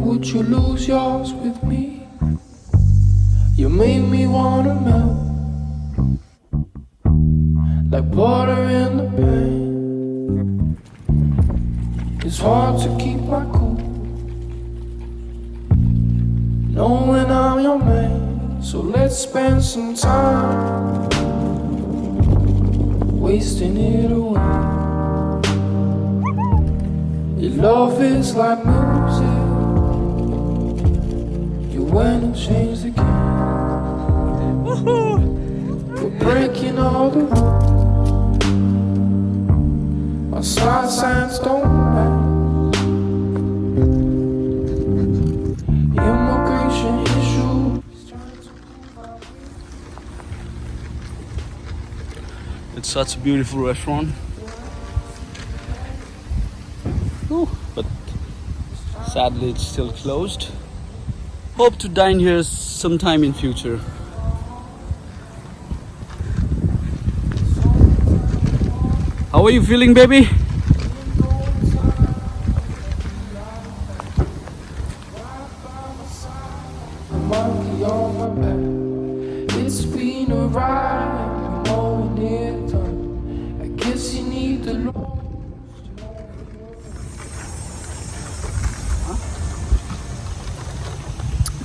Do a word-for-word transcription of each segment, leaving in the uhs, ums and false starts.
Would you lose yours with me? You make me wanna melt like water in the pan. It's hard to keep my cool, knowing I'm your man. So let's spend some time wasting it away. Your love is like music. You went and changed the game. We're breaking all the rules. My side signs don't matter. Immigration issues. It's such a beautiful restaurant. Ooh, but sadly it's still closed. Hope to dine here sometime in future. How are you feeling, baby? A monkey on my back. It's been a ride, you know we need time. I guess you need the Lord.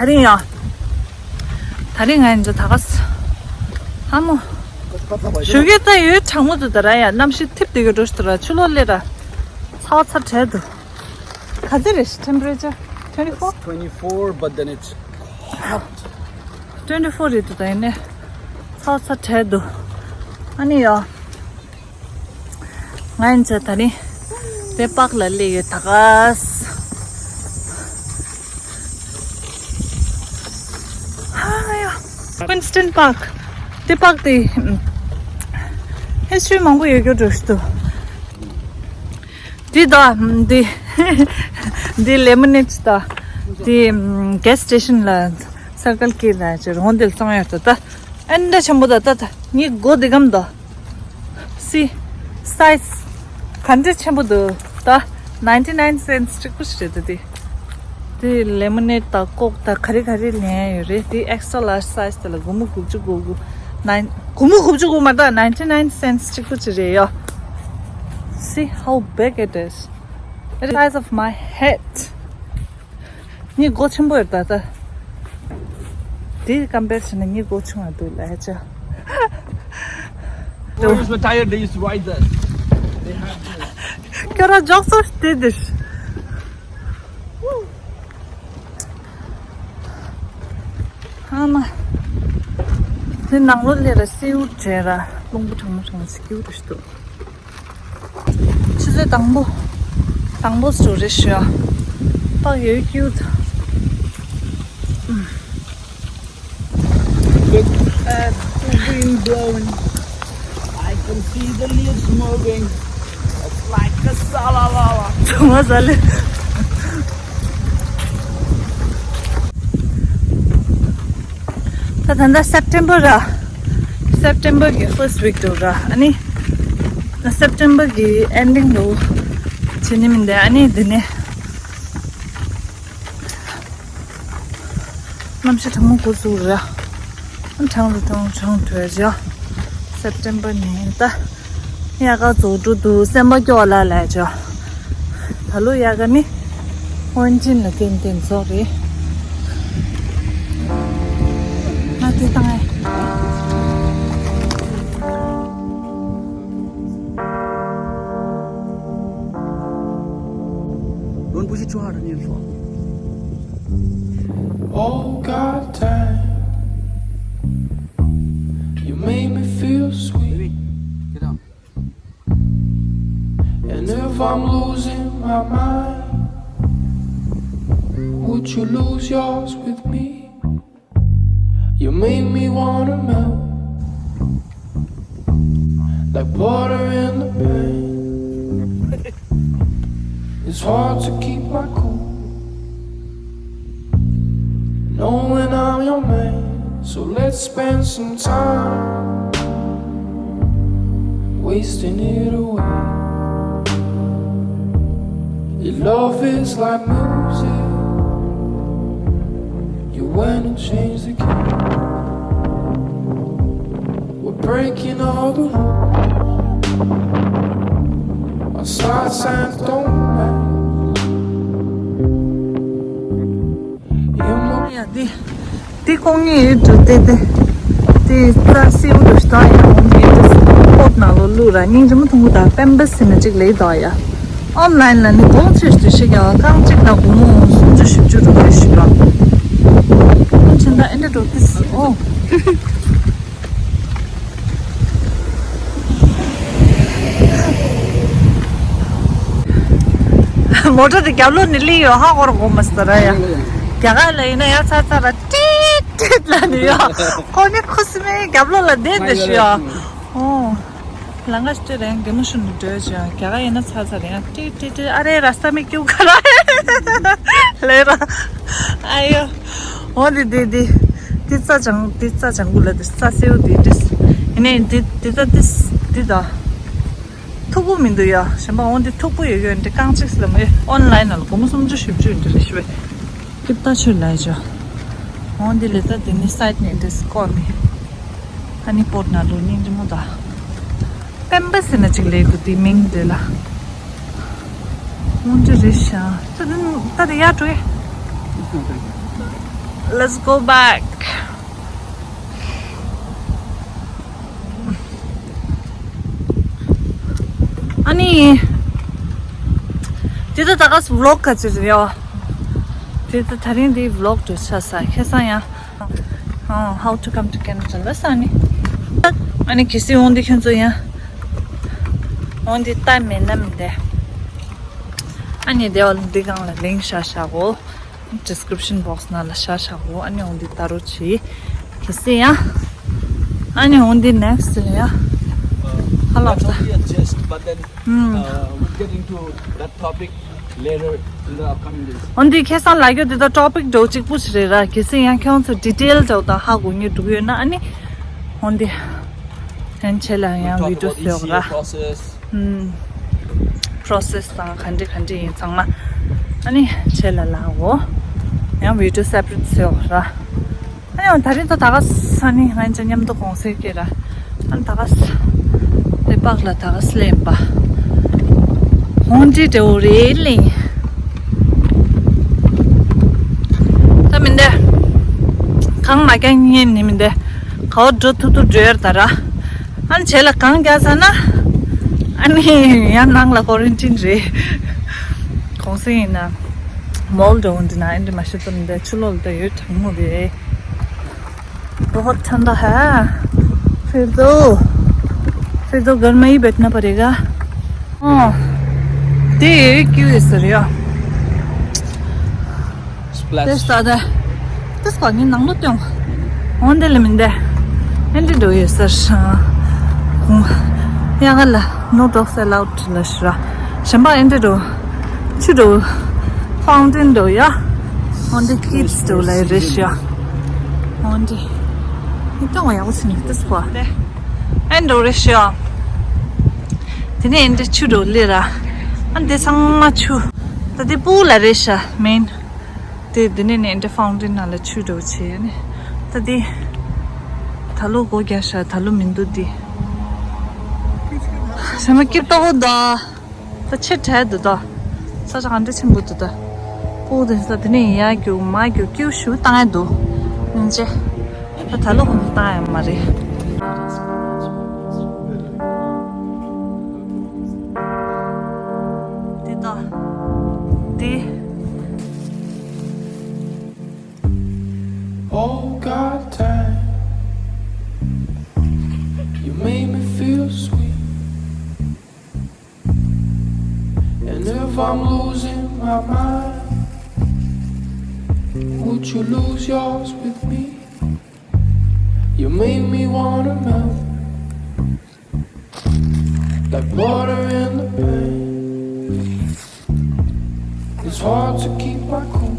ད་རིང་ཡ། ད་རིང་ང་ཡིན་ཚོ་ད་ག་ས། ཧ་མོ། ཞོགས་ཀས་ད་ཡོད་གྲང་མོ་འདུག་ད་ར་ཡ། གནམ་གཤིས་ཐིབས་དེ་གི་འགྲོ་ཤི་ད་ར། ཆུ་ལོག་སླེབས་ར། ཚ་བ་ཚ་དྲལ་འདུག་ག་ཚོད་རེད་temperature? Twenty four? Twenty four, but then it's hot. Twenty four རེད་འདུག་ད་ཡིན་ནའི་ཚ་བ་ཚ་དྲལ་འདུག་ཨ་ནི་ཡ། ང་ཡིན་ཚ་ད་ནི་དེ་པག་ལ་སླེབས་ཡོད་ད་ག་ས། ཧ་ཡ། Queenston Park དེ་པག་དེ་history མང་པོ་ཡོད་རྒྱུ་འགྲོ་ཤི་འདུག་འདི་ད་འདི་འདི་lemonade ད་འདི་gas station ལ་Circle K ལ་ཅེ་རོང་དེ་ལ་བཙོང་ཡོད་ད་ད་ཨན་འདྲ་ཆེན་པོ་ད་ད་ད་ངའི་སྒོ་འདི་གམ་ད། See, size ག་འདྲ་ཆེན་པོ་འདུག་ད་ninety nine cents གཅིག་པུ་ཞིག་རེད་ད་དེ། དེ་lemonade དང་coke དང་ག་རེ་ག་རེ་ལེན་ཡ་ཡོད་རེད། དེ་extra large size དེ་ལ་སྒོར་མོ་དགུ་བཅུ་གོ་དགུ། nine སྒོར་མོ་དགུ་བཅུ་གོ་མ་ད་ninety nine cents གཅིག་པུ་ཅིག་རེད་ཡ། See how big it is. It is size of my head. ངའི་སྒོ་ཆེན་པོ་ཡོད་ད་ད། དེ་compare བྱས་ན་ངའི་སྒོ་ཆུང་བ་འདུག་ལ་ཧ་ཅང་། When I was retired, they used to ride this. They had this. ཁྱོད་རང་འཇོག་སོ་དེ་དེ། ཧ་མ། དེ་ནང་ལོགས་ལ་ར་སེའུ་བྲེ་ར་རླུང་བུ་གྲང་མོ་གྲང་མོ་ཞིག་སྐྱིད་པོ་རེད་འདུག་ཆུ་ཚོད་དང་པོ། དང་པོ་སུ་རེད་ཤོད་ཨ། པག་ཡོད་ཀྱིའུ་ད། With, uh, the wind blowing, I can see the leaves moving. It's like a salalala. ཚང་མ་ཟ་ལེ། ད་ད་ལྟ་September ར། September གི་first week དུ་ར། ཨ་ནི་September གི་ending དུ་བྱེད་ནི་མིན་ཏེ། ཨ་ནི་འདི་ནས་གནམ་གཤིས་གྲང་མོ་འགོ་ཚུགས་ར། གྲང་རུ་གྲང་གྲང་དྲོད་ཇ། September ནས་ད། དབྱར་ཁ་རྫོགས་འགྲོ་འདུག་སེམས་པ་སྐྱོ་བ་ལ་ལས་བྱ། ད་ལོ་དབྱར་ཁ་ནི་ཧོན་ཅིན་ལ་ཏན་ཏན་རྫོགས་རེད། ང་དེ་བཏང་ཨེ། རོན་པོ་ཆེ་ཆུ་ཧ་ར་ཉེར་ལོ། Oh, God damn. You made me feel sweet. Baby, get down. And if I'm losing my mind, would you lose yours with me? You make me wanna melt like water in the pan. It's hard to keep my cool, knowing I'm your man. So let's spend some time wasting it away. Your love is like music. You went and changed the key. We're breaking all the rules. Our side signs don't match. You know ཡ་འདི། འདི་ཀོང་ངེ་ཡོད་འགྲོ་དེ་དེ། དེ་རྩྭ་སེའུ་འདུག་ད་ཡ་འོང་དེ་འདྲ་སི་པོཊ་ནང་ལོ་ལུག་ར་སྙིང་རྗེ་མོ་མཐོང་གི་ད་པེམ་པ་སི་ན་ཅིག་ལེ་ད་ཡ། ཨོན་ལན་ལ་ནི་གོང་ཆེ་ཞུ་ཤེས་ཀྱང་རྐང་གཅིག་ལ་སྒོར་མོ་སུམ་ཅུ་བཞི་བཅུ་རུ་རེ་ཞུ་ར། ཁོང་ཆེན་ད་ཨེ་འདྲ་འགྲོ་དེ་སི་ཨོ། མོ་ཊ་དེ་རྒྱབ་ལོགས་ནས་སླེབས་ཡོད་ཧ་གོ་ར་གོ་མ་སི་ད་ར་ཡ། རྒྱ་གར་ལ་ཡིན་ན་ཡ་ཚ་ཚ་ར་ཏིག་ཏིག་ལ་ནི་ཡ། ཁོ་ནི་ཁུ་སི་མའི་རྒྱབ་ལོགས་ལ་བསྡད་འདི་ཞུ་ཡ། ཨོ། ལང་ཀ་སྟེ་རེང་གེ་མོ་ཤུ་ནི་འདོད་ཅིང་རྒྱ་གར་ཡིན་ན་ཚ་ཚ་རེང་ཏིག་ཏིག་ཏིག་ཨ་རེ་ར་ས་མི་ཀྱུ་ཁ་ར་ལེ་ར། ཨ་ཡོ། འོ་འདི་འདི་འདི། འདི་རྩྭ་ལྗང་འདི་རྩྭ་ལྗང་གུ་ལ་འདི་རྩྭ་སེའུ་འདི་འདི། ཡིན་ནའི་འདི་འདི་ད་འདི་འདི་ད། མཐུག་པོ་མི་འདུག་ཡ། གཞན་པ་འོ་འདི་མཐུག་པོ་ཡོད་ཡོད་འདི་རྐང་གཅིག་ལ་མེད། ཨོན་ལན་ལ་སྒོར་མོ་སུམ་ཅུ་བཞི་བཅུ་འདི་རེ་ཞུ་བས། སྐྱིད་ད་ཆོས་ལ་ཡ་ཅོ། འོ་འདི་ལས་ད་འདི་ནི་སའིཌ་ནས་འདི་སྐོར་ནི། ཨ་ནི་པོཊ་ནང་ལོ་སྙིང་རྗེ་མོ་ད། པེམ་པ་སི་ན་ཅིག་ལེ་དུ་དེ་མིང་དེ་ལ། ཧོན་ཏི་རེ་ཤ། ད་དེ་ད་དེ་ཡར་འགྲོ་ཡ། Let's go back. ཨ་ནི། དེ་ད་ད་ག་སི་ཝི་ལོག་ག་ཚོད་རེད་ཡ། དེ་ད་ད་རིང་དེ་ཝི་ལོག་འགྲོ་ཆ་ས་ཁེ་སང་ཡ། ཨ། How to come to Canada ལ་ས་ནི། ཨ་ནི་གལ་སྲིད་འོང་དེ་ཁྱོད་ཚོ་ཡང་། འོང་དེ་ལྟ་མེད་ན་མི་འདེ། ཨ་ནི་དེ་འོ་འདི་སྒང་ལ་ལིང་ཤ་ཤ་གོ། Description box ནང་ལ་ཤ་ཤ་གོ། ཨ་ནི་འོང་དེ་ལྟ་རོགས་གྱིས། གལ་སྲིད་ཡང་། ཨ་ནི་འོང་དེ་next ལ་ཡང་། ཧ་ལབ་ད། Not only a gist, but then, Hmm. uh, we'll get into that topic later in the upcoming days. འོན་ཏེ་ཁ་སང་ལབ་རྒྱུ་དེ་དག་ཊོ་པིག་འདྲ་བོ་གཅིག་པུ་ཞིག་རེད་ར། གལ་སྲིད་ཡང་ཁྱོད་ཚོ་ཌི་ཊེལ་འདྲ་བོ་དང་ཧ་གོ་མཁན་འདུག་ཡོད་ན་ཨ་ནི། འོན་ཏེ། ཡང་ཁྱེད་ལ་ཡང་We'll talk about ཝི་ཌི་ཡོ་བཟོས་ཡོད་ར། E C A process. ཨུམ། process དང་ག་འདྲ་ག་འདྲ་ཡིན་ཚང་མ། ཨ་ནི་ཁྱེད་ལ་ལབ་འོ། ཡང་ཝི་ཌི་ཡོ་སེ་པ་རེཊ་བཟོས་ཡོད་ར། ཨ་ནི་ད་རིང་ད་ད་ག་ས་ནི་ང་ཚོ་མཉམ་དུ་གུང་སེང་སྐྱེལ་ར། ཨ་ནི་ད་ག་ས། དེ་པག་ལ་ད་ག་ས་ལེན་པ། ཧོན་ཏི་འདྲ་བོ་རེད་ལིང་། ད་མི་འདི། གང་མ་རྒྱག་ཉན་ནི་མི་འདི། ག་བ་འགྲོ་ཐུབ་ཐུབ་འགྲོ་ཡར་ད་ར། ཨ་ནི་བྱས་ལ་གང་རྒྱག་ས་ན། ཨ་ནི་ཡང་ནང་ལ་ཀོ་རན་ཊིན་རེད། གུང་སེང་ཡིན་ན། མོལ་འགྲོ་འོང་འདི་ན་ཨེ་འདྲ་མ་ཤེས་ཙམ་འདི་ཆུ་ལོག་ལ་ད་ཡོད་དྲང་མོ་རེད། बहुत ठंडा है। फिर तो फिर तो घर में ही बैठना पड़ेगा। ཨོ། དེ་ཀྱུ་ཡོད་ཟེར་ཡ། Splash. དེ་ས་དེ། དེ་སྐོར་ནི་ནང་ལོ་སྟོན། འོན་ཏེ་ལ་མིན་ཏེ། ཨེ་འདྲ་འགྲོ་ཡོད་ཟེར། ཡ་ག་ལ་no dogs allowed ལ་ཤི་ར། གཞན་པ་ཨེ་འདྲ་འགྲོ། ཆུ་འགྲོ། ཕའུན་ཏིན་འགྲོ་ཡ། འོན་ཏེ་ཀིཌ་སི་འགྲོ་ལ་རེ་ཤི་ཡ། འོན་ཏེ། མི་གཏོང་བ་ཡག་པོ་ཞིག་ནི་དེ་སྐོར། ཨེ་འགྲོ་རེ་ཤི་ཡ། དེ་ནས་ཨེ་འདྲ་ཆུ་འགྲོ་ལེ་ར། ཨ་འདི་ཚང་མ་ཆུ། ད་འདི་པུལ་ལ་རེད་ཤག་མིན། དེ་འདི་ནས་ནས་ཨེ་འདྲ་ཕའུན་ཏིན་ནང་ལ་ཆུ་འགྲོ་བྱས་ནས། ད་འདི། ད་ལོ་སྒོ་རྒྱག་ཤག་ད་ལོ་མི་འདུག་འདི། ས་མ་སྐྱིད་ཏོག་ད། ད་ཆེ་དྲགས་འདུག་ད། ས་ཆ་ག་འདྲ་ཆེན་པོ་འདུག་ད། པུལ་དེ་ས་དེ་ནས་ཡར་རྒྱུག་མར་རྒྱུག་ཀྱུ་ཞུ་བཏང་ཡ་འདུག་སྙིང་རྗེ། ད་ད་ལོ་ཧོང་བཏང་ཡ་མ་རེད། དེ་ད། དེ། Oh God, time, you made me feel sweet. And if I'm losing my mind, would you lose yours with me? You make me wanna melt like water in the pan. It's hard to keep my cool,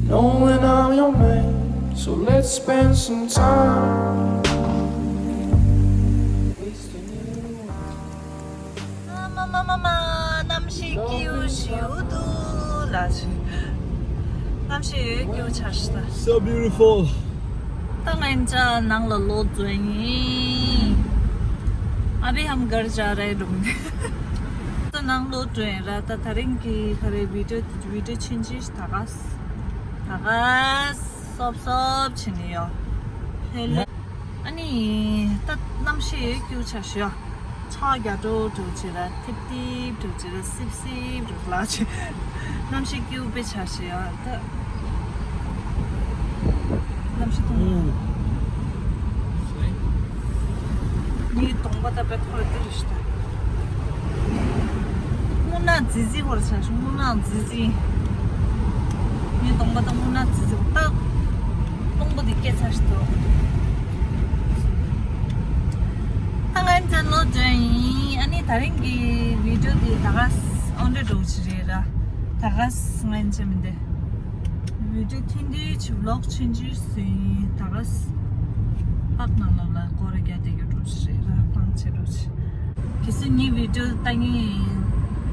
knowing I'm your man. So let's spend some time wasting it away. Mama, mama, mama. སྐྱིད་ཞིའུ་དུ་ལ་ཆུ། གནམ་གཤིས་ཡོད་སྐྱིད་ཆ་ཤི་ལ། So beautiful. ད་ང་ཅག་ནང་ལ་ལོག་འཛུལ་ཡིན། ཨ་བི་ཧམ་གར་ཇ་རེ་རུམ། ད་ནང་ལོག་འགྲོ་ཡིན་ར། ད་ད་རིང་གི་ག་རེ་བི་ཌིའོ་བི་ཌིའོ་ཆིན་ཆིན་ད་ག་ས་ད་ག་ས་སོབ་སོབ་ཆེ་ནི་ཡོད། ཧེ་ལེ། ཨ་ནི་ད་གནམ་གཤིས་སྐྱིད་ཆ་ཤོག་ཆ་རྒྱ་འགྲོ་འགྲོ་ཅི་ར་ཐིབ་ཐིབ་འགྲོ་ཅི་ར་སིབ་སིབ་འགྲོ་ལ་ཅི། གནམ་གཤིས་སྐྱིད་པའི་ཆ་ཤོག་ཡ་ད། གནམ་གཤིས་ཐུང་། ངའི་གདོང་པ་ད་པད་ཁོ་ར་དེ་རེ་ཤི་ད། སྔོ་ནག་རྫི་རྫི་ཧོར་ཆ་ཤོག་སྔོ་ནག་རྫི་རྫི། ངའི་གདོང་པ་ད་སྔོ་ནག་རྫི་རྫི་ད། སྟོང་པ་དེ་སྐད་ཆ་ཞིག་འདུག་ད་ང་ཅག་ལོག་འགྲོ་ཡིན། ཨ་ནི་ད་རིང་གི་བི་ཌིའོ་དེ་ད་ག་ས་ཨོན་ཏྲེ་འགྲོ་ཆི་རེད་ར། ད་ག་ས་ང་ཅག་མི་འདི་བི་ཌིའོ་ཐེངས་འདིའི་ཆུ་ལོག་ཆེན་ཆུ་སུ་ཡིན་ད་ག་ས་པག་ནང་ལོག་ལ་སྐོར་ར་རྒྱ་དེ་གི་འགྲོ་ཆི་རེད་ར་སྤང་ཆེ་འགྲོ་ཆི། གལ་སྲིད་ངའི་བི་ཌིའོ་ལྟ་མཁན།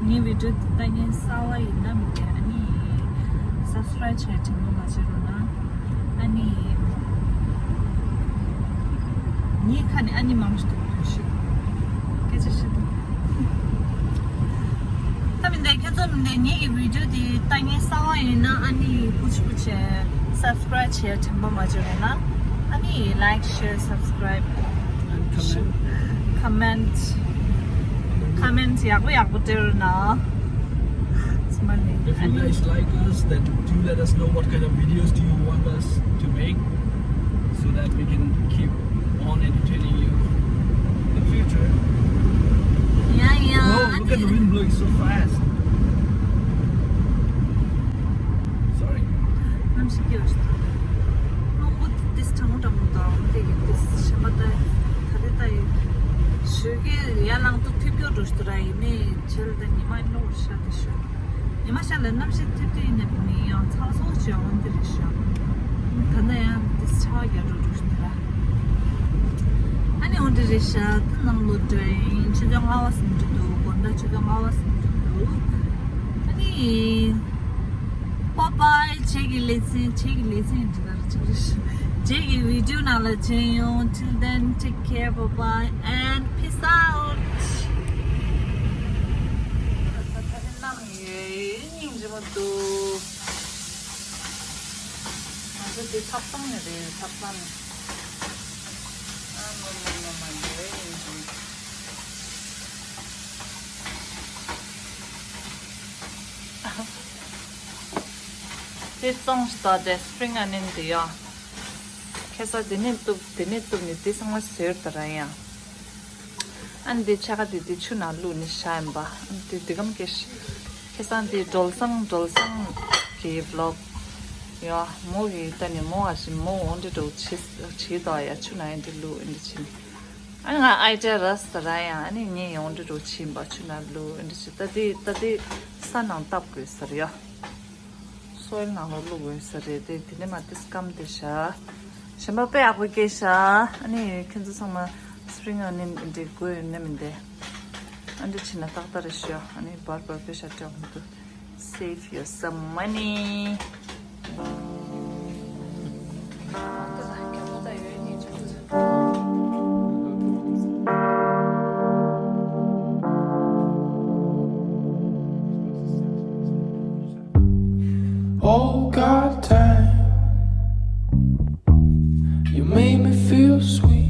ངའི་བི་ཌིའོ་ལྟ་མཁན་གསར་པ་ཡིན་ན་མི་འདི་ཨ་ནི་སབ་སི་ཀ་རབ་བྱས་དྲན་པ་མ་བརྗེད་རོགས་གནང་། ཨ་ནི་ངའི་ཁ་ནས་ཨ་ནི་མང་ཞིག་འདུག་དུས་ཤིག་སྐད་ཆ་བཤད་འདུག་ད་མི་འདི་ཁྱེད་ཚོ་མི་འདི་ངའི་གི་བི་ཌིའོ་འདི་ལྟ་མཁན་གསར་པ་ཡིན་ན་ཨ་ནི་ཀུ་ཆུ་ཀུ་ཆེ་སབ་སི་ཀ་རབ་བྱས་དྲན་པ་མ་བརྗེད་རོགས་གནང་། ཨ་ནི་ལའིཀ་ཤེར་སབ་སི་ཀ་རབ། And comment. Comment. Comment ཡག་པོ་ཡག་པོ་སྤྲད་རོགས་གནང་། If you guys like us, then do let us know what kind of videos do you want us to make so that we can keep on entertaining you in the future. Yeah, yeah. Whoa, look at the wind blowing so fast. Sorry. གནམ་གཤིས་སྐྱིད་པ་ཞིག་འདུག་རླུང་བུ་ཏིས་གྲང་མོ་གྲང་མོ་འདུག་དེ་ཡིན་ཏིས་ཞེ་མ་ད་ད་རེ་ད་ཡི་ཞོད་ཀྱི་ཡར་ལངས་དུས་ཐིབས་སྐྱོ་འགྲོ་ཞིག་འདུག་ར། ཡིན་ནའི་བྱེད་ལ་ད་ཉི་མ་ནོར་ཤ་དེ་ཞོད། ཉི་མ་ཤར་ལ་གནམ་གཤིས་ཐིབས་ཐིབས་ཡིན་ནའི་མི་ཡང་ཚ་སོང་ཅི་ཡང་འོན་ཏེ་རེད་ཤག་ད་ལྟ་ཡང་ཏིས་ཆར་པ་རྒྱག་འགྲོ་འགྲོ་ཞིག་འདུག་ར། ཨ་ནི་འོན་ཏེ་རེད་ཤག་ད་ནང་ལོག་འགྲོ་ཡིན། ཆུ་ཚོད་ལྔ་པ་ཟིན་འགྲོ་འདུག་དགོང་དག་ཆུ་ཚོད་ལྔ་པ་ཟིན་འགྲོ་འདུག་ཨ་ནི། Bye bye. ཁྱེད་ཀྱི་ལེ་ཚན། ཁྱེད་ཀྱི་ལེ་ཚན་འདི་ལ་ཅིག་རེད། ཁྱེད་ཀྱི་བི་ཌིའོ་ནང་ལ་མཇལ་ཡོང་། Till then, take care, bye bye and peace out. ད་ད་ད་ནམ་ཡོད་སྙིང་རྗེ་མོ་འདུག་ང་ཚོ་འདི་ཐབ་ཚང་ནས་རེད། ཐབ་ཚང་ནས། ཨ་མ་མ་མ་མ་ཡོད་སྙིང་རྗེ་མོ། དེ་བཙོང་ཞིག་ད་དེ་སི་པི་རིང་ཨ་ནིན་དེ་ཡོད། ཁ་སང་དེ་ནས་གཏུབ། དེ་ནས་གཏུབ་ནས་དེ་ཚང་མ་ཟོས་ད་ར་ཡང་། ཨ་ནི་དེ་ཕྱེད་ཀ་དེ་དེ་ཆུ་ནང་བླུགས་ནས་བཞག་ཡིན་པ། ཨ་ནི་དེ་དེ་གམ་སྐྱེ་ཤི། ཁ་སང་དེ་སྒྲོལ་བཟང་། སྒྲོལ་བཟང་གི་བི་ལོག་ཡོད། མོ་གི་ད་ནི་མོ་ཨ་ཞིག་མོ་འོང་འདྲི་འགྲོ་བྱེད་བྱེད་དོ་ཡ། ཆུ་ནང་ཡིན་འདྲི་བླུགས་འདྲི་བྱེད། ཨ་ང་ཨའི་ཌི་ཡ་རག་སོང་ད་ར་ཡང་། ཨ་ནི་ངས་ཡོང་འདྲི་འགྲོ་ཕྱིན་པ་ཆུ་ནང་བླུགས་འདྲི་ཞིག་ད་དེ་ད་དེ་ས་ནང་བཏབ་དགོས་ཟེར་ཡ། སོའིལ་ནང་ལ་བླུགས་དགོས་ཟེར་རེད། དེ་དེ་ནས་མ་དེ་སྐམ་དེ་བཞག་གཞན་པ་དཔེ་ཡག་པོ་སྐྱེས་ཤག་ཨ་ནི་ཁྱེད་ཚོ་ཚང་མ་སི་པི་རིང་ཨ་ནི་འདི་དགོས་ཡོད་ན་མིན་ཏེ། ཨ་འདི་བྱས་ན་ཏག་ཏག་རེད་ཤག་ཨ་ནི་བར་བར་དཔེ་ཤ་སྤྲད་མི་འདུག Save you some money. Oh God, time, you made me feel sweet.